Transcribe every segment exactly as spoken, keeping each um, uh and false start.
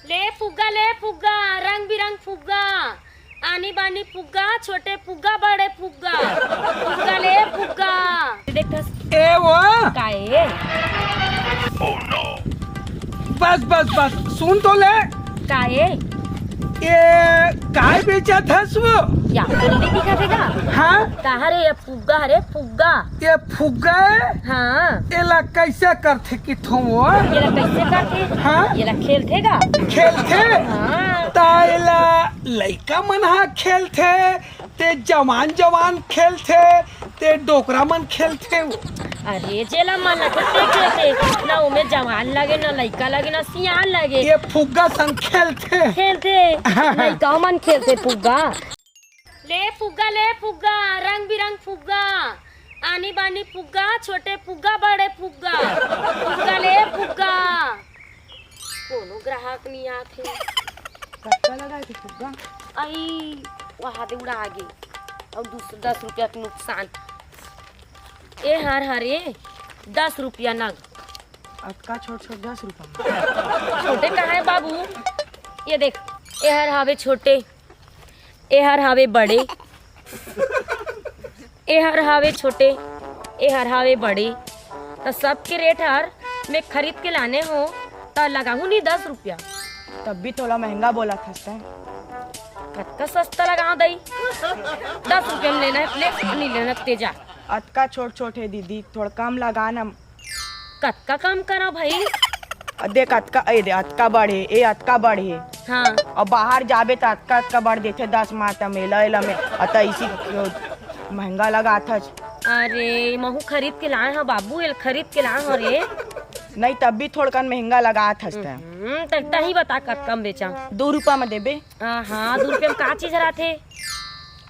ले फुग्गा, ले फुग्गा, रंग बिरंग फुग्गा, आनी बानी फुग्गा, छोटे फुग्गा, बड़े फुग्गा, फुग्गा ले फुग्गा। देख थस। ए वो। काए? बस बस बस, सुन तो ले। काए? ये काय बेचत हस वो? या तो नहीं दिखा देगा। हाँ। कहा रे, ये फुग्गा हरे, फुग्गा। ये फुग्गा है? हाँ। एला कैसे करथे किथो वो? एला कैसे करथे? हाँ? एला खेलथे गा। खेलथे? हाँ। ता एला लइका मन हा खेलथे, ते जवान जवान खेलथे, ते डोकरा मन खेलथे। अरे जेला मन लगे ते खेलथे, ना ओमे जवान लगे, ना लइका लगे, ना सियान लगे। ये फुग्गा संग खेलथे। खेलथे। हाँ, हाँ। लइका मन खेलथे फुग्गा। ले फुग्गा, ले फुग्गा, रंग बिरंग फुग्गा, आनी बानी फुग्गा, छोटे फुग्गा, बड़े फुग्गा, फुग्गा ले फुग्गा। कोनो ग्राहक नहीं आथे। कतका लगाए थे फुग्गा? आई, वहाँ दे उड़ा आगे। और दूसरा दस रुपया के नुकसान। ए हर हरे दस रुपया नग। अतका छोट छोट दस रुपया में। छोटे कहाँ है बाबू? ये देख, ए हर हावे छोटे, ए हर हावे बड़े, ए हर हावे छोटे, ए हर हावे बड़े। त सबके रेट हर मैं खरीद के लाने हो, त लगाहू नहीं दस रुपया। तब भी थोड़ा महंगा बोला था। कतका सस्ता लगाओ दई? दस रुपया में लेना है प्लेट, नहीं लेना ते जा। अतका छोट छोट है दीदी, थोड़ा कम लगा ना। कतका कम करा भाई? अ, देख अतका, ए दे, अतका बड़ हे, ए अतका बड़ हे। हाँ। अब बाहर जाबे त अतका, अतका बड़ देथे, दस मा त मेला एला में, अ, त इसी, अ, महंगा लगाथस। अरे, महू खरीद के लाए हव बाबू, एल खरीद के लाए हव रे। नहीं, तब भी थोड़कन महंगा लगाथस त। हम्म, त तही बता कतका म बेचा? दू रुपया म देबे। आ, हाँ, दू रुपया म का चीज रहथे?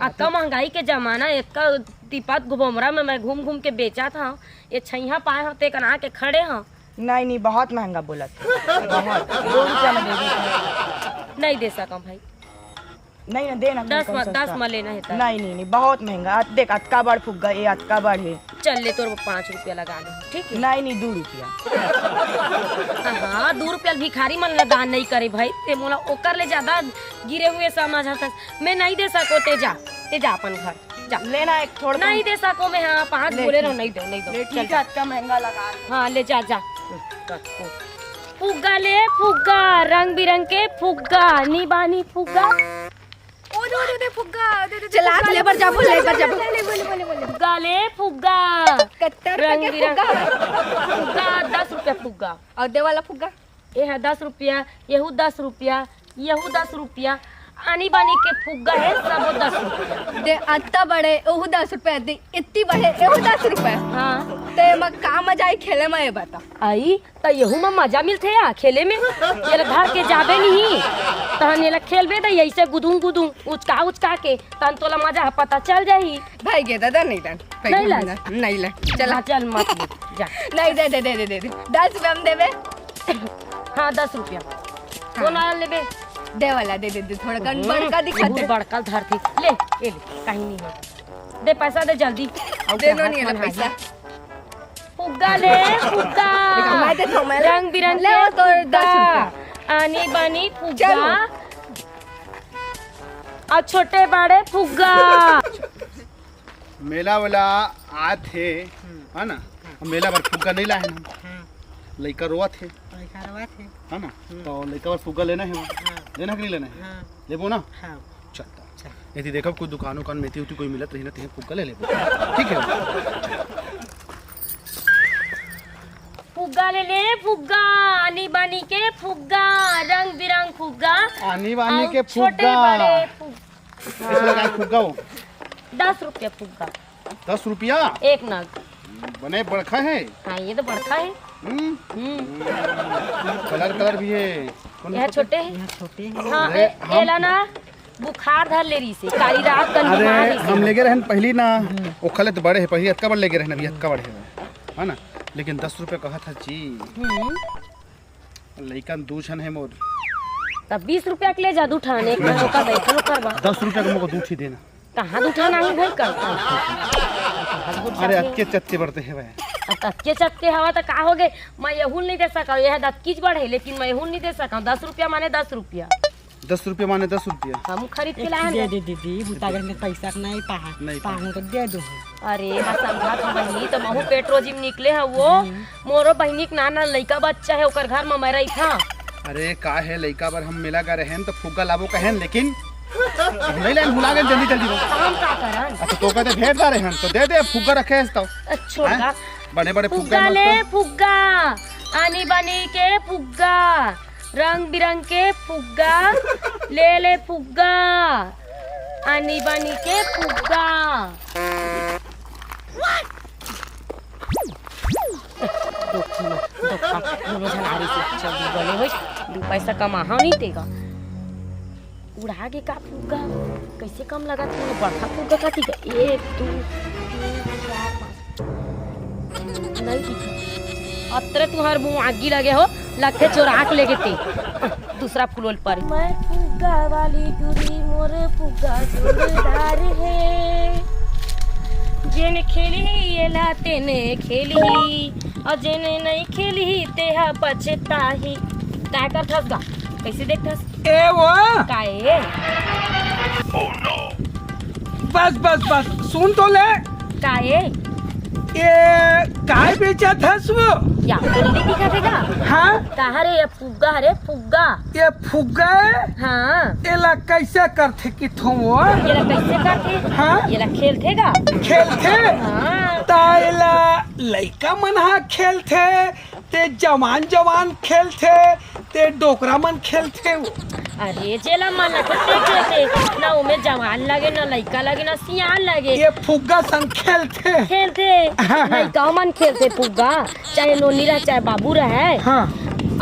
अतका महंगाई के जमाना, एतका तिपत घुमोमरा में मैं घूम घूम के बेचत हव, ये छइहा पाए हव, ते कना के खड़े हव। नहीं, नहीं, बहुत महंगा बोलत हे। बहुत। दो रुपया में दे दे। नहीं दे सकम भाई। नहीं ना, दे ना, दस कौन म, सस्ता? दस म लेना है त। नहीं, नहीं, नहीं, बहुत महंगा। अत-, देख, अतका बड़ फुग्गा, ये अतका बड़ है। चल ले, तोर पाँच रुपया लगा ले, ठीक है? नहीं, नहीं, दो रुपया। हाँ, दो रुपया भिखारी मन ला दान नहीं करे भाई, ते मोला ओकर ले ज्यादा गिरे हुए समझ हस। मैं नहीं दे सको, ते जा, ते जा अपन घर। जा। लेना एक थोड़ा नहीं दे सको मैं, हाँ, पाँच ले, बोले ठीक। रहो, नहीं दो, नहीं दो। ले, चल ठीक जा। है, अतका महंगा लगा दे। हाँ, ले जा, जा। फुग्गा ले फुग्गा, रंग बिरंग के फुग्गा, नी बानी फुग्गा। ओ दे, ओ दे, ओ दे, फुग्गा, ओ दे, ओ दे, ओ दे, चला, फुग्गा। ले बर जाबो, ले बर जाबो। ले, ले, ले, ले, ले, ले। फुग्गा ले फुग्गा। कत्ता रुपया रंग के बिरंग। फुग्गा? फुग्गा, दस रुपया फुग्गा। और दे वाला फुग्गा? एहा दस रुपया, यहू दस रुपया, यहू दस रुपया, आनी बानी के फुग्गा हे, सबो दस रुपया। दे, अत्ता बड़े, ओहू दस रुपया दे, इतनी बड़े, एहू दस रुपया। हाँ। ते एमा का मजा आई खेले में, ये बता। आई, त यहू में मजा मिलथे या खेले में? एला धर के जाबे नहीं, तहन एला खेलबे त ऐसे गुदुम गुदुम, उचका उचका के, तहन तोला मजा ह पता चल जाही। भाई गे दादा, नहीं ला, नहीं ला। नहीं ला, चला। हाँ, चल मत ले, जा। नहीं, दे, दे, दे, दे, दे, दे। दस रुपया में देबे। हाँ, दस रुपया। हाँ। कौन वाला लेबे? दे वाला, दे, दे, दे, थोड़ा कन हम्म, बड़का दिखा बहुत दे। बड़का धरती। ले, ये ले, कहीं नहीं है। दे पैसा दे जल्दी। और दे क्या नो हाथ नहीं है मन पैसा। हाथ। फुग्गा ले, फुग्गा। मैं दे तो मैं ले। रंग बिरंग ले, के वो तो दस फुग्गा। रुपया। आनी बानी फुग्गा। चलो। और छोटे बड़े फुग्गा। मेला वाला आत हे, हम्म। है ना? हाँ। अब मेला बर फुग्गा नहीं लाए ना। हाँ। लइका रोवत हे। लइका रोवत हे। है ना? हम्म। तो लइका बर फुग्गा लेना हे। हाँ। लेना हे कि नहीं लेना हे? हाँ। लेबो ना? हाँ। चल, तो। चल। यदि देखब कोई दुकान उकान में एती उती कोई मिलत रही ना, तो फुग्गा ले लेबो। ठीक है? फुग्गा ले ले, फुग्गा, आनी बानी के फुग्गा, रंग बिरंग फुग्गा, आनी बानी और के छोटे फुग्गा। बड़े फुग्गा। कैसे लगा फुग्गा हो? दस रुपया फुग्गा। दस रुपया? एक नग। बने बड़का है। हाँ, ये तो बड़का है। हम्म। हम्म। कलर, कलर भी है। कौन यह सा? छोटे है। यह छोटे है। हाँ, अरे, ए-, हम एला ना बुखार धर ले रही से, काली रात कन अरे, बीमार रही से। हम लेगे रहन पहली ना, हम्म। ओखले तो बड़े है, पहली अतका बड़ लेगे रहन, अभी अतका बड़े है, है ना? लेकिन दस रुपया कहा था जी। हम्म। लइकन दू झन हे मोर। तब बीस रुपया के ले जा, दू ठन, एक ठन ओकर बैठल ओकर बा। दस रुपया के मोको दू ठी देना। कहाँ दू ठन आही भाई कर? अरे, अतके चत्ते बरते हे भाई। ततके चतके हवा त का होगे? मैं एहू ल नइ दे सकंव, एह दतकीच बड़ हे, लेकिन मैं एहू ल नइ दे सकंव। दस रुपया माने दस रुपया। दस रुपया माने दस रुपया। हम खरीद के लाए हन। दे दे दीदी, बुता घर में पैसा नहीं पाहा, नहीं पाहा। पाहूं तो दे दो। अरे, मैं समझत हंव बहिनी, त महू पेट रोजी में निकले हंव वो। मोरो बहिनी के नाना लइका बच्चा हे, ओकर घर म मैं रहिथंव। अरे, का हे, लइका बर हम मेला गे रहेन, त फुग्गा लाबो कहेन, लेकिन हम नइ लाएन, भुला गेन जल्दी जल्दी में। त हम का करन? अच्छा, तो कहते भेंट गे रहेन, त दे दे, फुग्गा रखे हस त। अच्छा, छोड़ हैं? का? बड़े बड़े फुग्गा फुग्गा ले, मस्त। फुग्गा, आनी बानी के फुग्गा, रंग बिरंग के फुग्गा, ले ले फुग्गा, आनी बानी के फुग्गा। धोखा, धोखा, दोनों झन आरी से चल बने होइस, दू पैसा कमाहा नहीं तेगा। उड़ा के का फुग्गा? कैसे कम लगत हे? बड़का फुग्गा का ठीक है। एक, दू, तीन, चार, पाँच। नहीं दिखा। अतरे तुंहर मुंह आगी लगे हो, लगथे चोरा के लेगे ते। दूसरा फुलोल पर। मैं फुग्गा वाली टूरी, मोर फुग्गा जोरदार हे। जेन खेलही, येला तेने खेलही, अउ जेन नइ खेलही, तेहा पछताही। काय करथस गा? कैसे देखथस? ए वो? काय? बस, बस, बस, सुन तो ले। काय? ये काय बेचत हस वो? या, तो नहीं दिखत हे का? हाँ? कहाँ रे, ये फुग्गा हरे, फुग्गा। ये फुग्गा हे? हाँ। एला कैसे करथे किथो वो? एला कैसे करथे? हाँ? एला खेलथे का? खेलथे? हाँ। ता एला लइका मन हा खेलथे, ते जवान जवान खेलथे, ते डोकरा मन खेलथे वो। अरे, जेला मन लगथे ते खेलथे, ना ओमे जवान लगे, ना लइका लगे, ना सियान लगे। ये फुग्गा संग खेलथे। खेलथे, लइका मन खेलथे फुग्गा, चाहे नोनी रहे, चाहे बाबू रहे। हाँ।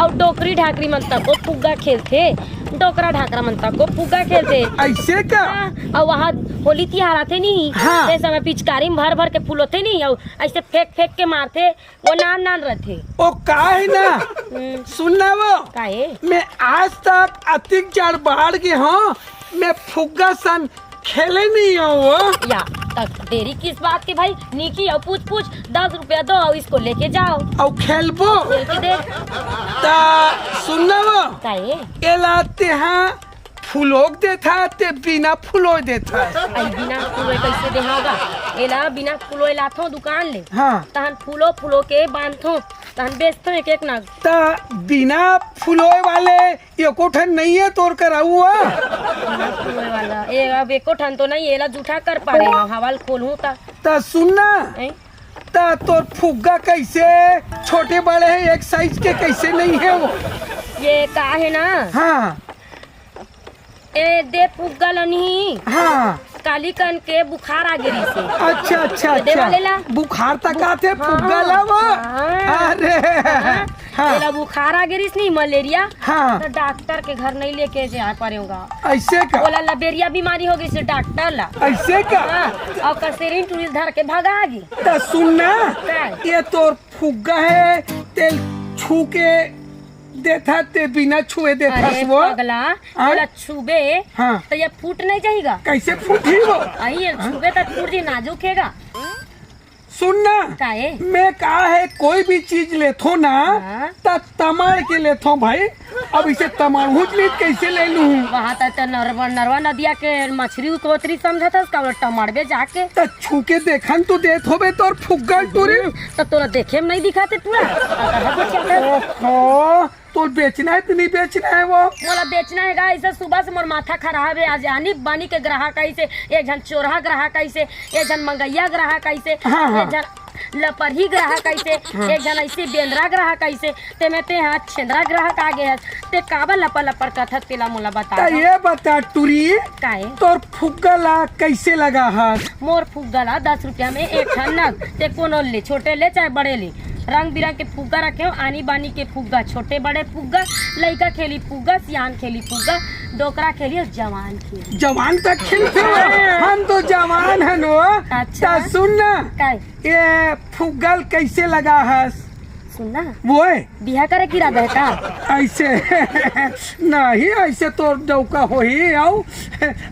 अउ डोकरी ढाकरी मन तको फुग्गा खेलथे, डोकरा ढाकरा मन तको फुग्गा खेलथे। ऐसे का? हाँ, अउ वहाँ होली तिहार आथे नहीं, हाँ। ते समय पिचकारी में भर भर के फुलोथे नहीं, अउ ऐसे फेंक फेंक के मारथे, वो नान नान रथे। ओ का हे ना? हम्म। सुन ना वो। का हे? मैं आज तक अतिक जाड़ बाढ़ गे हंव, मैं फुग्गा सन खेले नहीं हंव वो। या, तक देरी किस बात की भाई? नीकी अउ पूछ पूछ, दस रुपया दो अउ इसको लेके जाओ। अउ खेलबो। खेल के देख। ता सुन ना वो। का हे? एला तेहा फुलोक देथा, ते बिना फुलोय देथा। अई बिना फुलोय कैसे देहागा? एला बिना फुलोय लाथों दुकान ले। हाँ। तहन फुलो फुलो के बांधथों, तहन बेचथों एक एक नग। त बिना फुलोय वाले एको ठन नहीं है तोर करा हुआ? बिना फुलोय वाला, ए, अब एको ठन तो नहीं, एला जूठा कर पा रहे हो, हवा ल खोलूं त। त सुन ना, हैं? त तोर फुग्गा कैसे छोटे बड़े है, एक साइज के कैसे नहीं है वो? ये का है ना? हाँ। ए, दे फुग्गा लनही। हाँ। काली कन के बुखार आ गे रिहिसे। अच्छा, अच्छा, तो दे अच्छा। वाले ला। बुखार तक आथे, हाँ, फुग्गा ला वो? हाँ। अरे। हाँ। हाँ। एला बुखार आ गे रिहिस नहीं, मलेरिया। हाँ। तो डॉक्टर के घर नहीं लेके जा पारेगा। ऐसे का? ओला लबेरिया बीमारी हो गिस डॉक्टर ला। ऐसे का? हाँ। अउ कसेरिन टूरी धर के भगा गे। त सुन ना, का? ये तोर फुग्गा है, तेल छू के देथा ते बिना छुए देथा अरे वो? पगला, हाँ? ओला छूबे, हाँ। त ये फूट नहीं जाही गा? कैसे फूटी वो? अई ये हाँ? छूबे त फूट जी, नाजुक हे गा। सुन ना, काहे? मैं का है, कोई भी चीज लेथो ना, हाँ? त तमाड़ के लेथो भाई। अब इसे तमाड़हूँ च नहीं, कैसे ले लूँ? वहाँ त, त नरवा, नरवा नदिया के मछरी उकोतरी समझत हस का, ओला तमाड़बे जाके। त छू के देखन तो देत होबे तोर फुग्गा टूरी। हम्म, त तोला देखे में नहीं दिखाते पूरा? ओहो, तोर बेचना है त नहीं बेचना है वो? मोला बेचना है गा, इसे सुबह से मोर माथा खराब है। आज आनी बानी के ग्राहक आई से, एक झन चोरहा ग्राहक आई से, एक झन मंगैया ग्राहक आई से, हाँ, हाँ। एक झन लपरही ग्राहक आई से, हाँ। एक झन ऐसे बेंदरा ग्राहक आई से, ते में ते हाँ छेंदरा ग्राहक आ गे हस। ते काबर लपर लपर कथस तेला मोला बता त ना। ये बता टूरी, काहे? तोर फुग्गा ला कैसे लगा हस? मोर फुग्गा ला दस रुपया में एक ठन नग, ते कोनो ले, छोटे ले चाहे बड़े ले, रंग बिरंग के फुग्गा रखे हो, आनी बानी के फुग्गा, छोटे बड़े फुग्गा, लइका खेली फुग्गा, सियान खेली फुग्गा, डोकरा खेली अउ जवान खेली। जवान तक खेलथे, हम तो जवान हन वो। अच्छा। त सुन ना, काय? ये फुग्गा ल कैसे लगा हस? सुन ना। वो है? बिहा करे के इरादा है का? ऐसे नहीं, ऐसे तोर डौका होही, अउ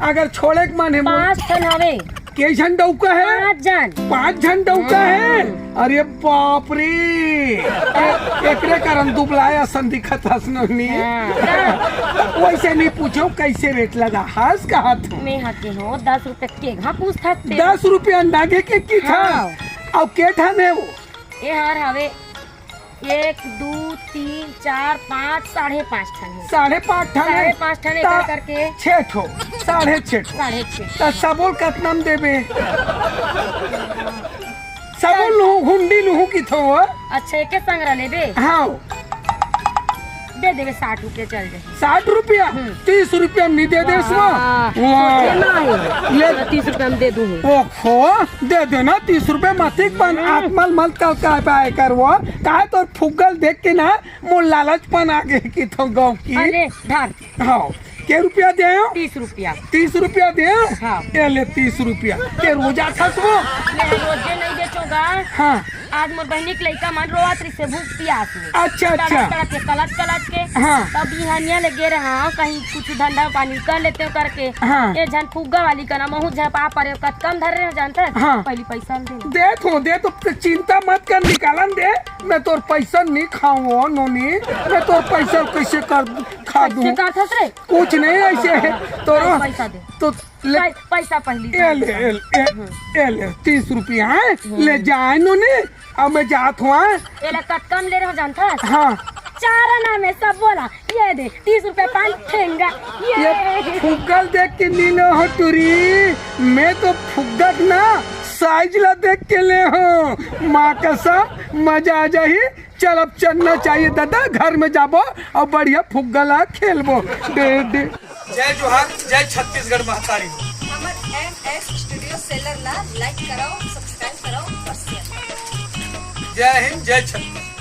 अगर छोड़े के मन है मोर पाँच ठन हवे। के झन डउका हे? पाँच झन। पाँच झन डउका हे? हम्म। अरे बाप रे, ए-, एकरे कारण दुबलाय असन दिखत हस नोनी। हाँ। वइसे नइ पूछों, कइसे रेट लगा हस कहत हँव। मैं ह केहेंव दस रुपया के घा पूछथस ते। दस रुपया नागे के किथस? हाँ। अउ के ठन हे वो? ए हर हवे एक, दू, तीन, चार, पाँच, साढ़े पाँच ठन हे। साढ़े पाँच ठन हे? साढ़े पाँच ठन त एकर करके। छे ठो, साढ़े छे ठो। साढ़े छे। त सबो ल कतना म देबे? सबो ल लुहूँ, हुंडी लुहूँ किथों वो। अच्छा, एके संग ल लेबे? हाँ। दे देबे, साठ रुपया चल जाही। साठ रुपया? हम्म। तीस रुपया म नइ दे देस वो? वाह, वाह। सोचे ना हे। ले। तीस रुपया म दे दूँ। ओहो, दे देना तीस रुपया म, ठीक बन। हम्म। आत्मा ल मत कलकाय पाए कर वो। काहे तोर फुग्गा ल देख के ना मोर लालचपन आगे किथों गँव की। अरे, धर। हाँ, के रुपया देहूँ? तीस रुपया। तीस रुपया देहूँ? हाँ। ए ले तीस रुपया। के रोज आथस वो? मैं रोजे नइ बेचों गा। हाँ। आज मोर बहिनी के लइका मन रोवत रहिसे भूख पियास में। अच्छा, अच्छा। तड़प तड़प के, कलच कलच के। हाँ। तब इहनिया ले गे रहेंव, कहीं कुछ धंधा पानी कर लेतेंव करके। हाँ। ए झन फुग्गा वाली करा महूँ झपा परेंव, कतका म धरे रहेंव जानथस? हाँ। पहिली पइसा ल दे। देथों, देथों, चिंता मत कर, निकालन दे। मैं तोर पइसा नइ खावँव नोनी, मैं तोर पइसा कइसे कर, खा दूँ? कइसे करथस रे? कुछ नहीं, अइसे हे। तोर पइसा दे। तो ले। पइ-, पइसा पहिली ए ले, दे। ए ले, ए, ए ले, तीस रुपया हे। हम्म। ले जाए नोनी, अब मैं जात हँव। ए ला कतका म ले रहेंव जानथस? हाँ। चार आना में सब बोला, ये दे, तीस रुपया पान ठेंगा। ये ये। फुग्गा ल देख के नइ ले हों टुरी, मैं तो फुग्गा के ना size ला देख के ले हों। माँ कसम, मजा आ जाही। चल, अब चलना चाहिए दादा, घर में जाबो अउ बढ़िया फुग्गा ला खेलबो। Day, day. जय जोहार, जय छत्तीसगढ़ महतारी। हमर एम एस स्टूडियो सेलर ला like करव, subscribe करव अउ share करव। जय हिंद, जय छत्तीसगढ़।